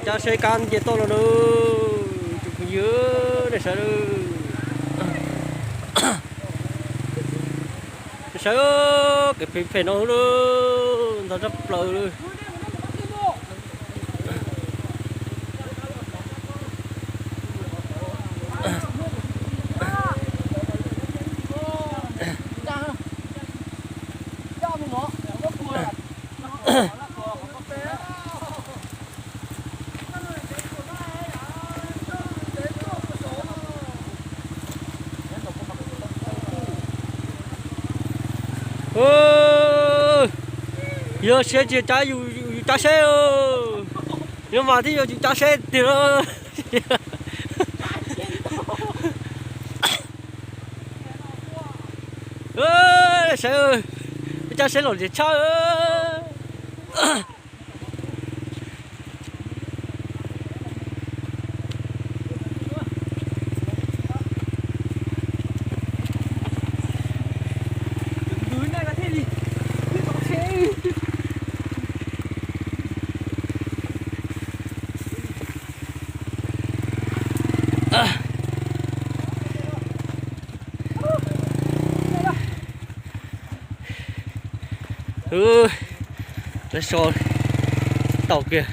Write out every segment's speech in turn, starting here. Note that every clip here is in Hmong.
Cab seb kab nce toj los na, tus phooj ywg, nej saib, nej saib kev phem phem no na, ntog tshaj plaws li. Yog siab tsis cab, yus cab seb, yog mas thiaj yog tsis cab seb tiag. Saib, cab seb lom zem tshaj. Lawv so tau kiag.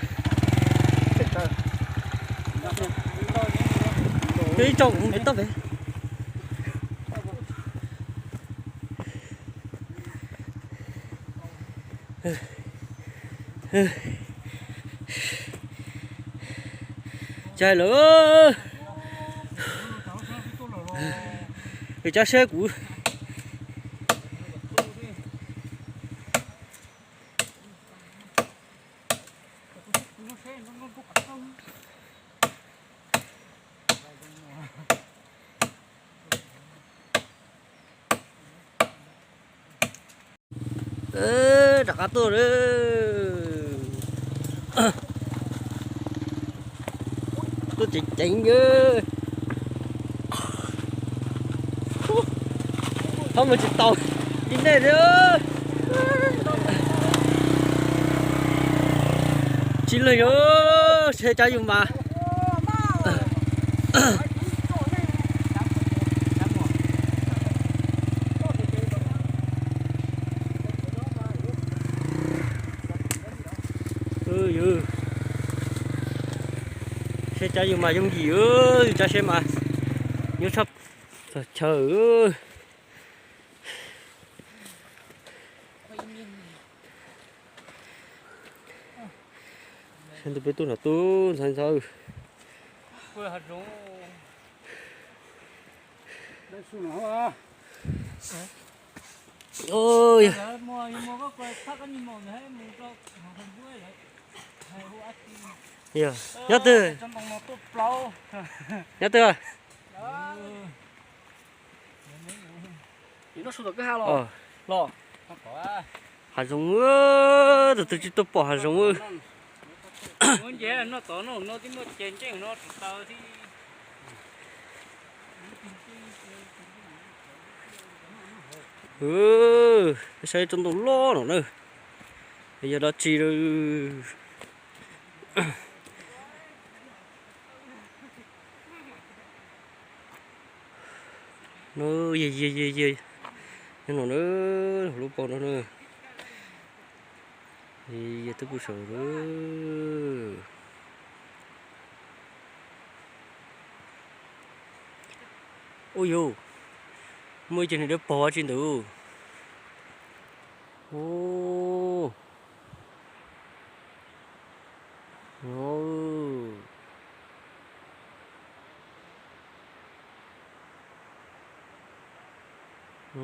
Ib tsoom kuv tau pem. Cab lawm, cab seb kuv. Rov qab tuaj lawm. Tuaj ceev ceev. Thaub mus tsis tau li nej li. Tsis leeg, seb cab yus mas. Seb cab yus mas yooj yim, yus cab seb mas nyob tshaj tog chaw. Sab ntuj peb tub no tub ntxhab ntxhab. Nyob twg? Nyob twg? Hav zoov, tus twg tsis tuaj pom hav zoov. Saib tsob ntoo loj no na, yog dab tsi lawm. No, yog, yog, yog, yog, nyob no na, hauv lub paus no na. Yog twb pw saum lawm. Ua yus, muaj ib co niag dawb paug dab tsi ntawd.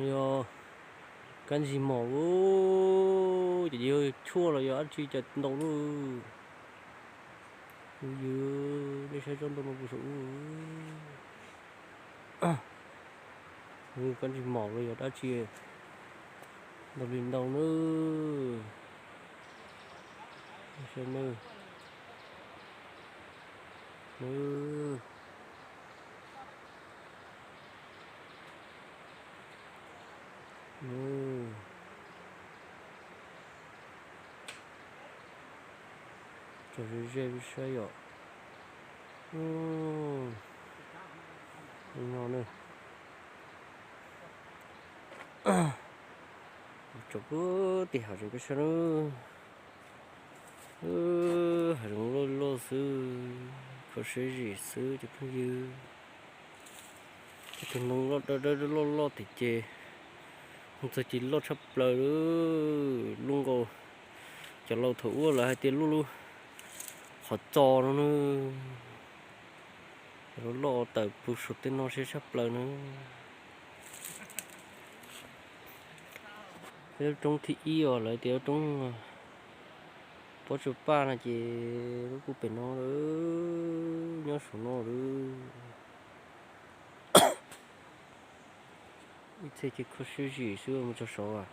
Yog kab ntsig mos, ces yog tshuaj los yog dab tsi cas ntau lawm. Yog, nej saib tsob ntoo no puas saum ub. Kab ntsig mos los yog dab tsi ntau li ntau na. Saib na. Ze ze peb saib yom. No ne. Tsom pub tej hav zoov peb saib na. Hav zoov loj loj xwb, kho siab zim xwb cov phooj ywg. Cov tus ntoo loj dawb dawb loj loj tim ces, ntxog ces loj tshaj plaws lub nkaus. Cov laus thaum ub lawv hais tias lub lub qhov txos no na. Cov loj loj tawm pug saum tej no siab tshaj plaws na. Peb lub roob thib ib os, lawv tias lub roob Pob Tsuas Paj no ces lub pug pem no lawm, nyob saum no lawm. Ib txhia ces kho siab zim xwb mus txog saud as.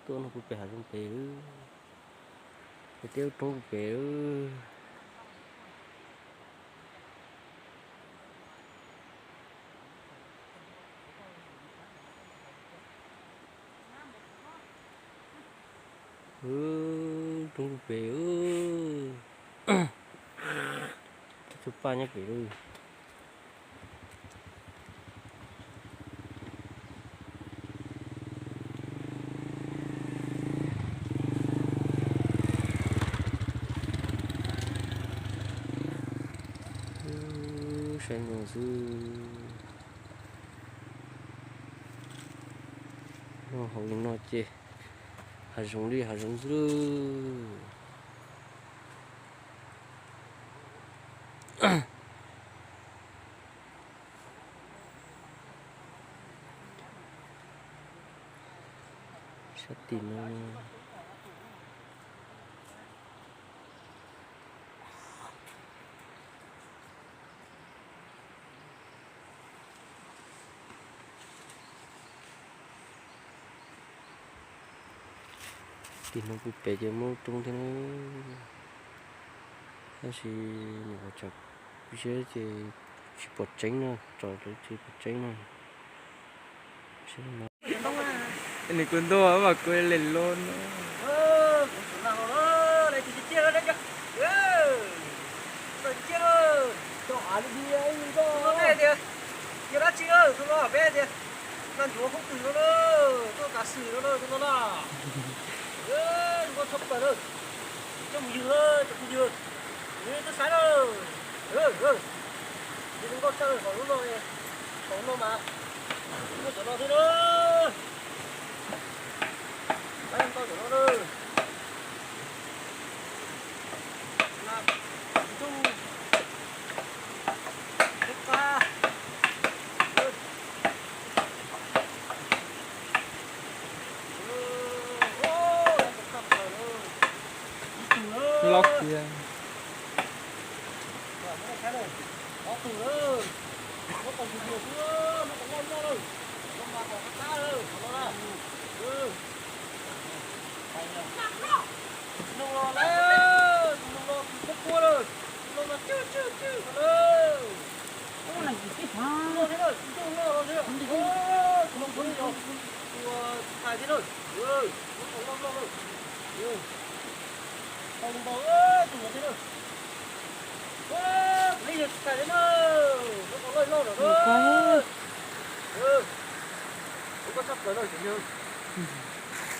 Tuaj no puag pem hav zoov pem lawm, pem tej lub roob puag pem lawm. Roob puag pem, Pob Tsuas Paj nyob pem lawm. Saib no xwb. Hauv li no ces hav zoov li hav zoov xwb. Sab tim no. Tim no puag pem ces muaj roob thiab na, tab sis nyuam qhuav tsaus kuv siab ces tsis pom tseeb na, tsaus lawm tsis pom tseeb na. Nws kuv ntuj mas kuv li loj no. Yog dab tsi tus no peb tias, naj ncuav khaub twm no na, tuaj kav xwm no na tus no na. Zoo nkauj tshaj plaws na. Coj mus ywg, coj mus ywg. Nws twb saib na. Nws zoo nkauj tshaj lawm, hauv lub no, hauv no mas muaj cov no thiab na. Ntau cov no na. Loj tiag.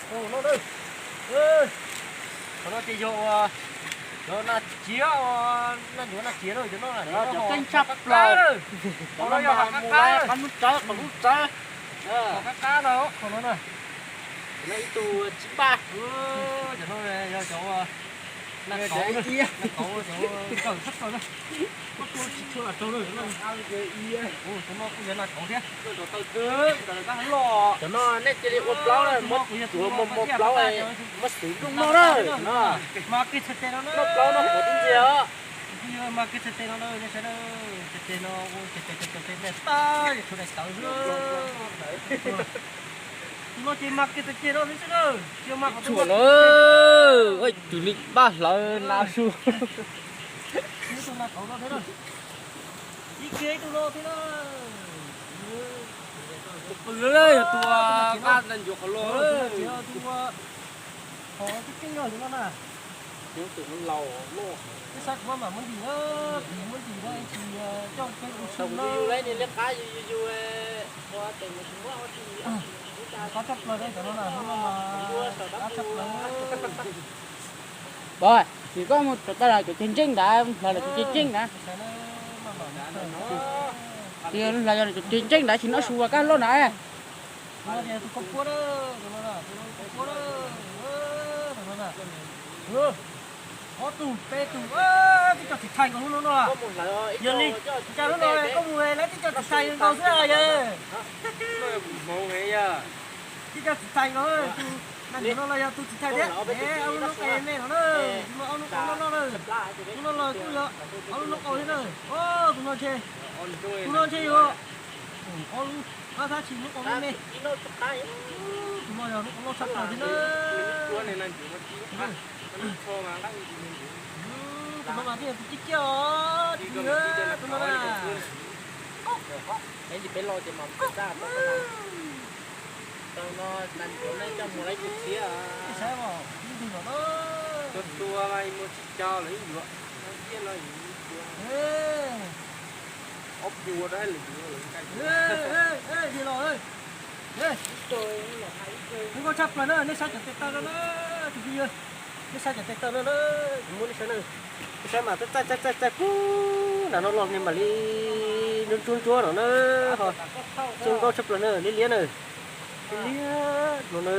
Qhov no ces yog ua cov naj tsiav, naj ncuav naj tsiav na, cov no na, cov qeeb tshaj plaws. Qhov no yog qab qab, qab lub tsawb, qhov lub tsawb, qhov qab qab no, qhov no na. Ib tug tsib npaj, cov no yog cov naj kauv, naj kauv cov nkawm tshaj plaws na. Muab tua tsis tshua los raug na. Cov no kuj yog naj kauv thiab. Cov no nej cia li ua plaub na, muab tuav mos mos plaub, muab xwv nplooj noj na. Mas kiag txhais tes no na. Noj plaub noj quav tib ntxiag os. Mas kiag txhais tes no na, nej saib na, txhais tes no ua ces tes tes tes tes tab, tshuav daim tawv xwb. Tus no ces mas kiag txhais tes no xwb na. Tsuam na, tus li npaj hlawv na su. Ib kiag ib tug no thiab na. Qw lawm, yog tus qab ntsa ncuav qhov loj. Tus qhov tseeb tseeb yog tus no na. Tus no laus loj. Ib sab kuv maj mam muab ntim na, kuv muab ntim na tsis coj peb ua si na. Yus laib niag liab qab yus yus yus ua tes mus tsis muab ua si. Qab tshaj plaws na cov no na, hnub no mas qab tshaj plaws. Pog, yog koj mus rau tau cov ceg ntseej ntawd, hlais lawm cov ceg ntseej ntawd. Hlais yog cov ceg ntseej ntawd tsis noj su kab loj na. Ob tug peb tug, tib co txiv thais nkaus hnub no na. Yog li, cas hnub no koj mus lawv tib co txiv thais nkaus xwb yog? Tib co txiv thais nkaus, tus nag ncuav no los yog tus txiv thais thiab. Ob lub noob qau me no na, tus no ob lub qau noj noj na. Hnub no los kuj yog ob lub noob qau thiab na. Tus no ntshe, tus no ntshe yuav ob lub, tab sis noob qau me me. Tus no yog noob qau loj tshaj plaws thiab na. Tus no mas thiaj yog tus ciaj ciaj os, tus no na. Peb los ces mas tau no, nag ncuav nej coj mus laib kuv thiab. Tua tua mas mus tsis tau lawm ib yuav, no tiaj no yus tua. Ob pua rau lwm tus lawm. Zoo nkauj tshaj plaws na, nej saib cov tes taw no na, tus phooj ywg. Nej saib cov tes taw no na, kuv muab nej saib na. Nej saib mas txaij txaij txaij txaij kub nram no los ne mam li ntsuab ntsuab ntsuab no na. Ho zoo nkauj tshaj plaws na, liab liab na. Liab liab no na.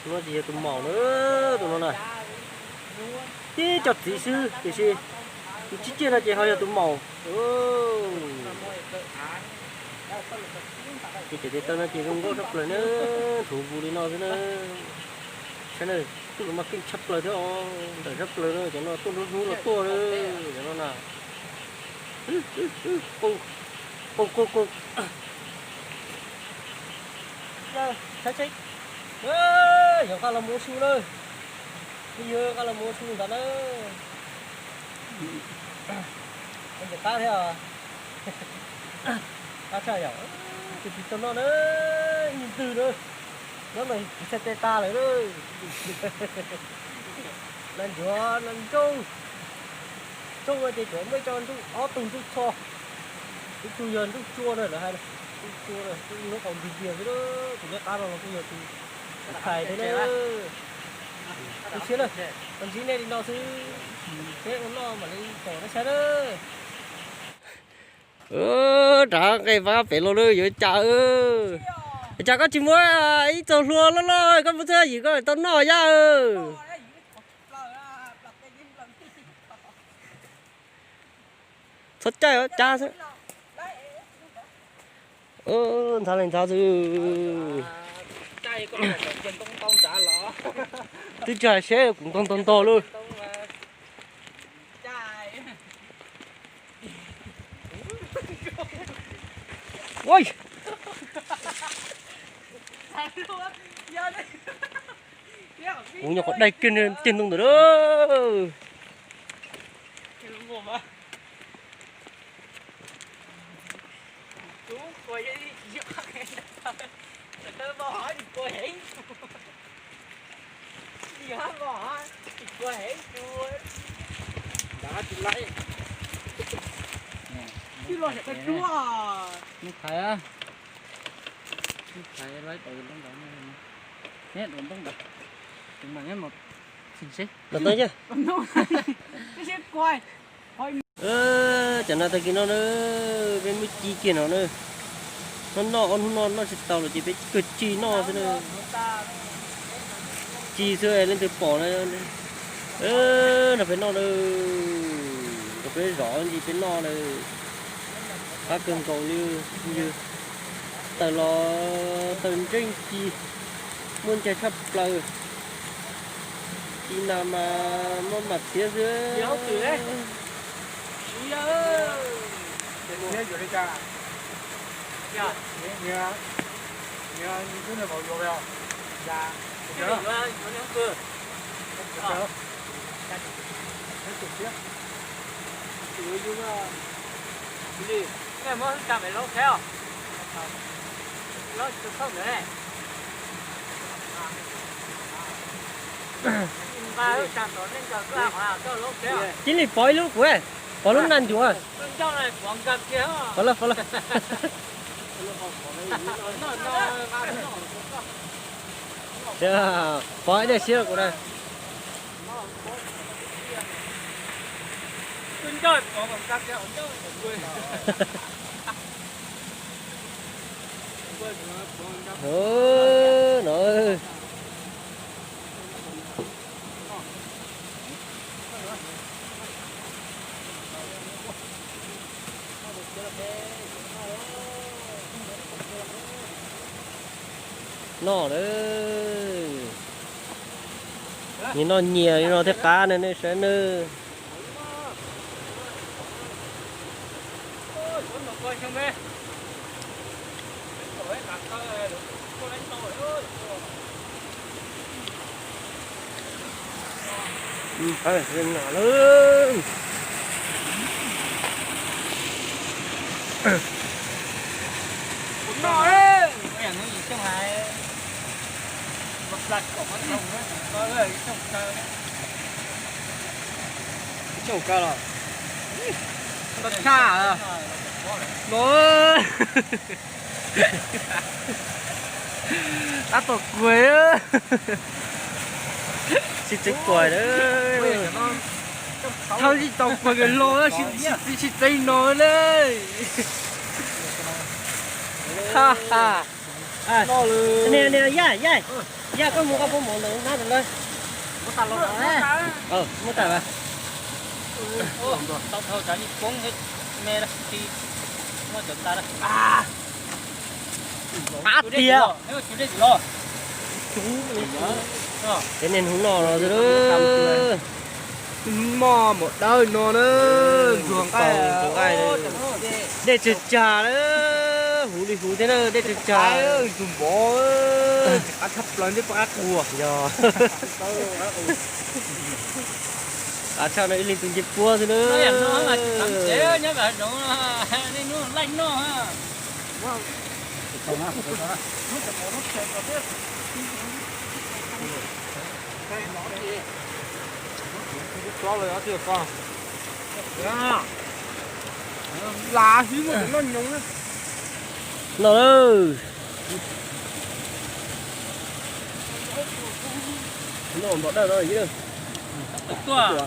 Tus no ces yog tus maum na, tus no na. Tib co txiv xwb tiam sis tus ciaj ciaj no ces ho yog tus maum. Ces cov tes taw no ces zoo nkauj tshaj plaws na, nthuav vus li no xwb na. Saib na, tuaj los mas keej tshaj plaws thiab os, ntawm tshaj plaws na, cov no tuaj hnub hnub los tuaj na, cov no na. Qu, qu, qu, qu. Yog nqa los mus ua su na, yog nqa los mus ua su ntawd na. Qab thiab, qab tshaj yom, tus tsis tau noj na, ib ntwg na, nyob ntawm kuv txhais tes tas lawm na. Nas ncuav nas ntsooj, ntsooj no ces tsuas muaj ib co ntsooj, ob tug ntsooj txho, ib tug yog ntsooj tsua na lawv hais, ntsooj tsua na, ib lub qau ntiag ntiag xwb, tus liab qab no los kuj yog tus thais thiab na. Ib siab na, tau ntsib nej li no xwb, peb ua noj mam li pom nej saib na. Rov nqe pab pem los lawm yuav cas. Cas koj tsis muab ib txog hlua loj loj koj muab txog yim koj tau noj yaj. Txhob caij, cav xwb. Ntxhab leej ntxhab xwb. Twb tsis hais seb kuv ntog ntog ntog lawm. Kuv nyuam qhuav dai kiag niag ceg ntoo ntawd lawm. Nws thaiv, nws thaiv laib tau ntoo ntawd, neb ntoo ntawd, tus mas neb mus txhim seb. Cov nas tag kis no na, peb muab ci kiag no na. Noj noj ob hnub no noj tsis tau los ces peb kawg ci noj xwb na. Ci xwb leej twg pom na, nrog peb noj na, nrog peb zov ntsis peb noj na. Qab kawg nkaus li yog taws los taws ntseej ci, muaj ncai tshaj plaws. Ci nas mas maj mam txiav xwb. Muab cam pem laub saib os. Cia li pov ib lub kuv, pov lub naj ncuav. Pov lawm, pov lawm. Pov ib daim siab rau kuv na. No. Noj lawm. Nyias noj nyias li no thiaj qab na nej saib nawb. Ib tsoom kaw los, koj tshaj no. Tab tom kuag, tsis tseev kuag na. Thawj tsis tau kuag los, tsis tseev no na. Ha ha. Niam, niam, yaj, yaj, yaj, koj mus koj puas mus ntawm na ntawd lawm? Muab tas los, muab tas los. Tau thaum cov li poob thiab me lawm, muab cov tas lawm. Qab tiag. Ces niaj hnub no los, hnub no npaum dawb no na, ntsuag nqaij, dej tsawg tsag na, huv li huv thiab na, dej tsawg tsag, ntsuag npov, qab tshaj plaws ntshe poj qab quag. Yog qab tshaj no ib leeg tus ncej puab xwb na. Noj lawm. Noj npaum dawb no. Tuaj,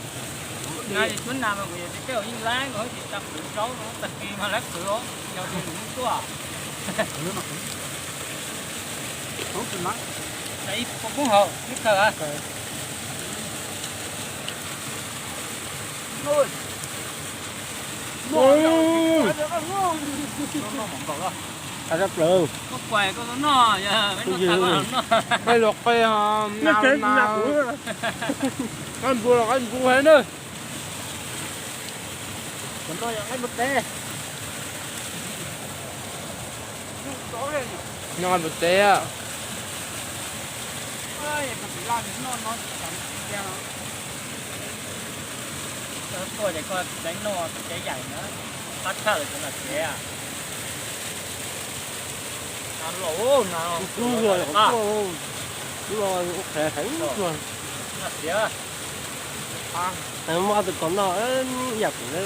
na yog cuab nas mas kuv yuav tib tej yeej laib, kuv tsis tau qhwv zaub no, tag kis mas laib qhwv os, yog tus nws tuaj. Ib poob hauv ib kawg. Koj kuais koj noj, yog peb noj tag koj los noj. Peb los qe, na, qaib npua los qaib npua heev na. Noj npua teb. Tuaj ces koj tsev noj tsev yaim na, qab tshaj lawm cov nas tsev. Nas los, nas los, nas txiav. Muab ob tug kaus noj ib yam kuv na.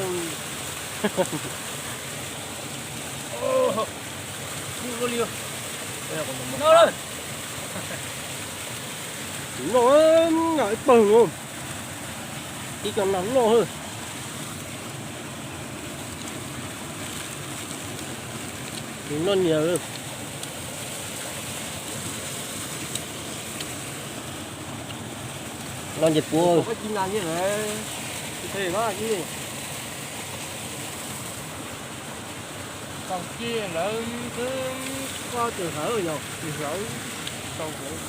Noj, ib pawg no, ib co nas loj. Noj nyias. Noj nyias puab. Tau ci lawv twb koj tsis hlawv yog tsis hlawv tau hlawv.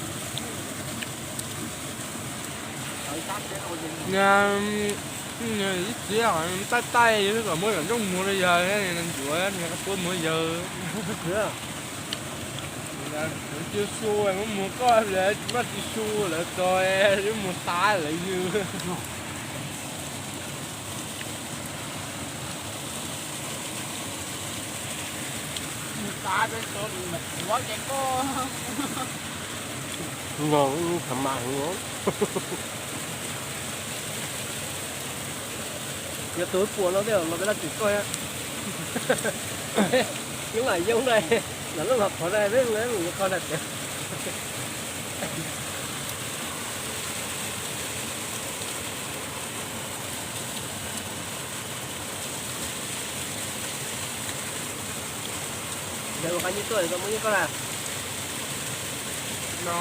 Ib txiv taij taij kom muab yam nrooj muag rau yawg, ncuav puab muag yawg. Cia su muab muag koj lawv tsis maj tsis su lawv txog muag tab lawv yws. Nkaus tham mam heev. Yog tus puas no thiaj los peb laj tsis koj. Lub mam yooj na, los lub mam qhov na peb mus yuav koj na tias. Yog ua qab nyiaj tuaj tau muaj nyiaj koj na. No,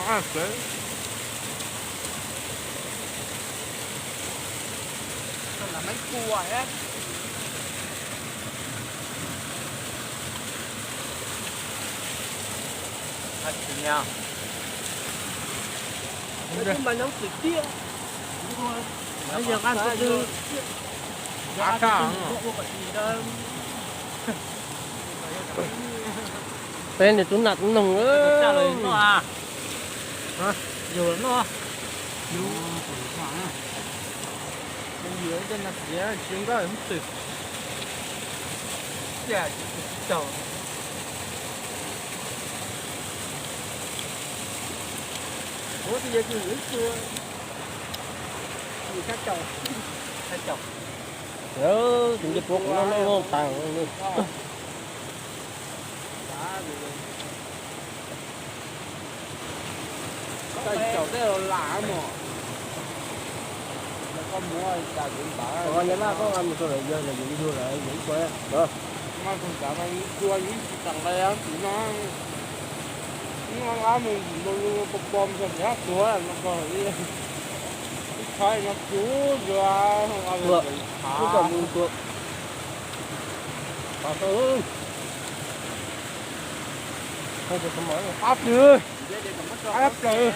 Peb niag tub nam tub noog. Yug los noj. Yug, tej no tias tsis nkaj hub twg. Tias tsis tau. Ua twb yog tus ib tug, tus sab caum, sab caum. Tus nce puab kuv noj noj noj tas. Caum tej los lam mog. Koj muab tas kuv ntav. Koj nyob laj koj mus rau lawv yawg lawv yuav yug lawv yuav ib kua. Mas tus ntav mas kua yus tsis tau nqe tus no. Nyob laj mus ntsis ntoo pom pom txog tsis hab tuag no koj li. Ib txhais no cub zuag. Ua, ua kom mus tua. Pov tau. Ab plwg, ab plwg.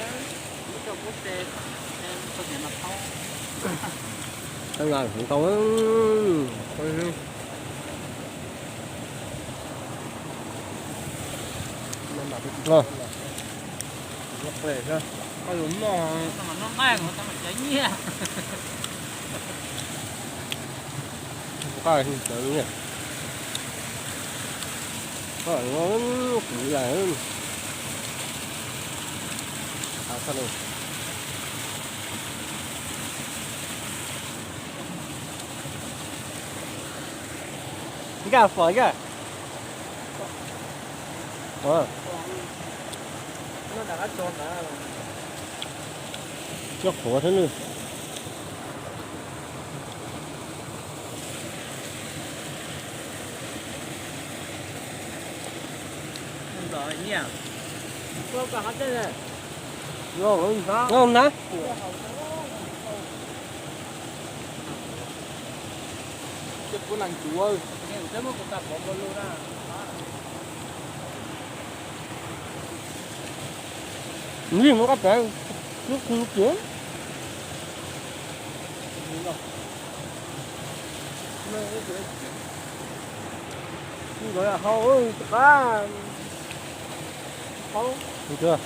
Tau. Nqaij tawv nyiaj. Kuv yam. Nkaj fom nkaj. Coj qhuav thiab nws. Noj na. Yeej muab koj pem lub khu kiag. Nkawd hau rov qab. Hau. Tus twg?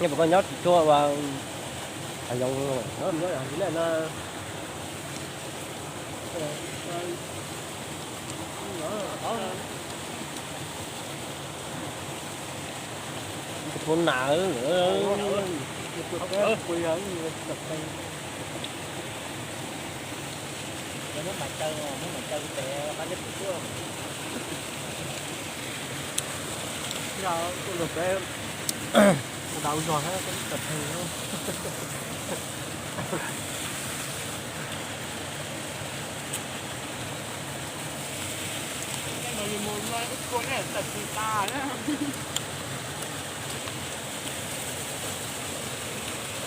Nej puas koj nyob tsis tshua ua hav zoov no. Tus puav nam. Tus peb mus dau zog thiab peb ib tag thej.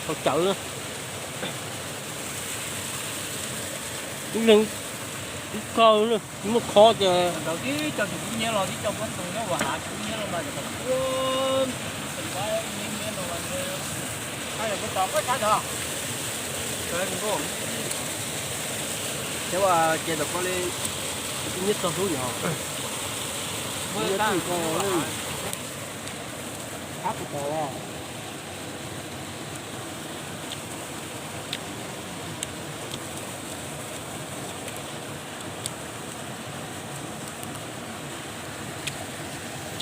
Qhov cawv na. Ib leeg ib koj na, muaj khob ces. Tib co tsis kub nyiab los tib co pob ntoo nyob ua hav kub nyiab los mas. Ces ua ces tom ko li, nyiab txog hlub yog. Nyiab txog ko li. Ab, kuv tau.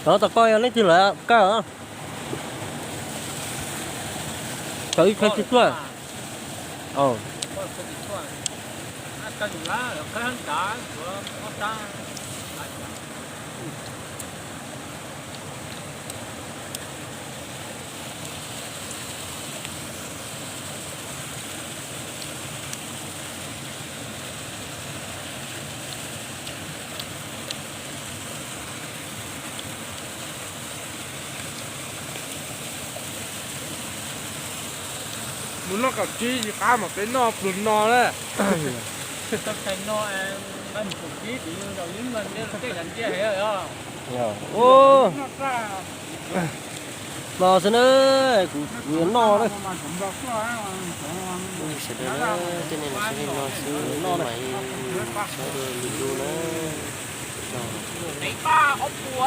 Cov tau koj yog leej twg lawm koj? Cov ib txhais tsis tuaj. Mus noj kaum tsib tsis qab mas peb noj pluag no na. No xwb na, kuv kuv yuav noj na. Sawv daws na, tej no noj xwb, mam li sawv daws lwm lub na.